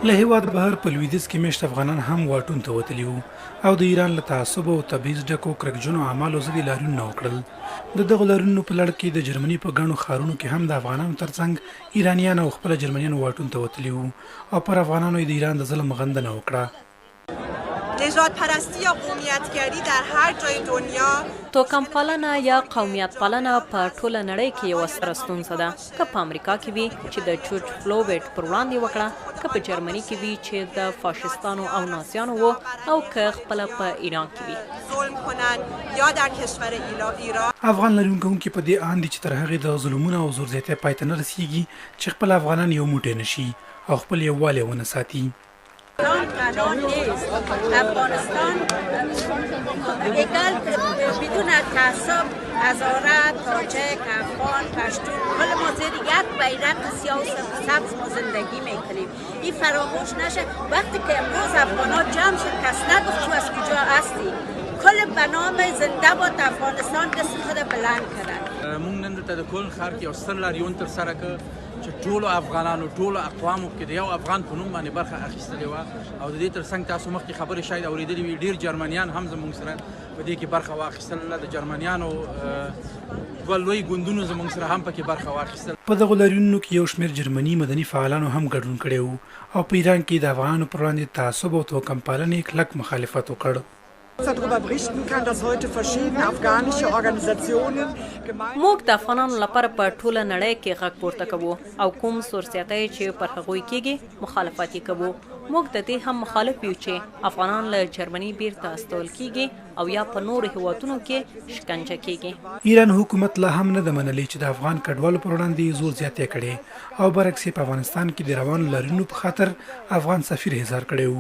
له هېواده بهر په لویدیځ کې مېشت افغانان هم واټون ته وتلي وو او د ایران له تعصب او تبعیض ډکو کرکجنو اعمالو ضد یې لاریونونه وکړل. د دغو لاریونونو په لړ کې د جرمني په ګڼو ښارونو کې هم د افغانانو ترڅنګ ایرانیان او خپله جرمنیان واټون ته وتلي وو او پر افغانانو یې د ایران د ظلم غندنه وکړه. نژادپرستی یا قومیتګری در هر جای دنیا. توکمپالنه یا قومیتپالنه په ټوله نړۍ کې یوه ستره ستونزه ده، که په امریکا کې وي چې د جورج فلویډ پر وړاندې یې وکړه، که په جرمني کې وي چې د فاشیستانو او نازیانو وو او که خپله په ایران کې وي. افغان لاریون کوونکي په دې اند دي چې تر هغې دغه ظلمونه او زور زیاتی پای ته نه رسیږي چې خپله افغانان یو موټی نه شي او خپل یووالی ونه ساتي. ایران تنها نیست، افغانستان اگل بدون تعصب هزاره، تاجک، افغان، پشتون کل ما زیر یک بیرق سیاه و سبز ما زندگی میکنیم. این فراموش نشه. وقتی که امروز افغان ها جمع شد کس نگفت تو از کجا هستی، کل به نام زنده باد افغانستان دست خود بلند کردن. مونږ نن دلته د کولن ښار کې یو ستر لاریون ترسره کړ چې ټولو افغانانو ټولو اقوامو کې د یو افغان په نوم باندې برخه اخیستلې وه او د دې ترڅنګ تاسو مخکې خبرې شاید اورېدلې وي، ډېر جرمنیان هم زموږ سره په دې کې برخه واخیستله. د جرمنیانو دوه لوی ګوندونو زموږ سره هم پکې برخه واخیستله. په دغو لاریونونو کې یو شمېر جرمني مدني فعالانو هم ګډون کړی و او په ایران کې د افغانانو پر وړاندې تعصب او توکمپالنې کلک مخالفت وکړ. موږ د افغانانو لپاره په ټوله نړۍ کې غږ پورته کوو او کوم زورزیاتی چې پر هغوی کېږي مخالفت یې کوو. موږ د دې هم مخالف یو چې افغانان له جرمني بېرته استول کېږي او یا په نورو هېوادونو کې شکنجه کېږي. ایران حکومت لا هم نه ده منلې چې د افغان کډوالو پر وړاندې یې زور زیاتی کړی او برعکس یې په افغانستان کې د روانو لاریونونو په خاطر افغان سفیر احضار کړی و.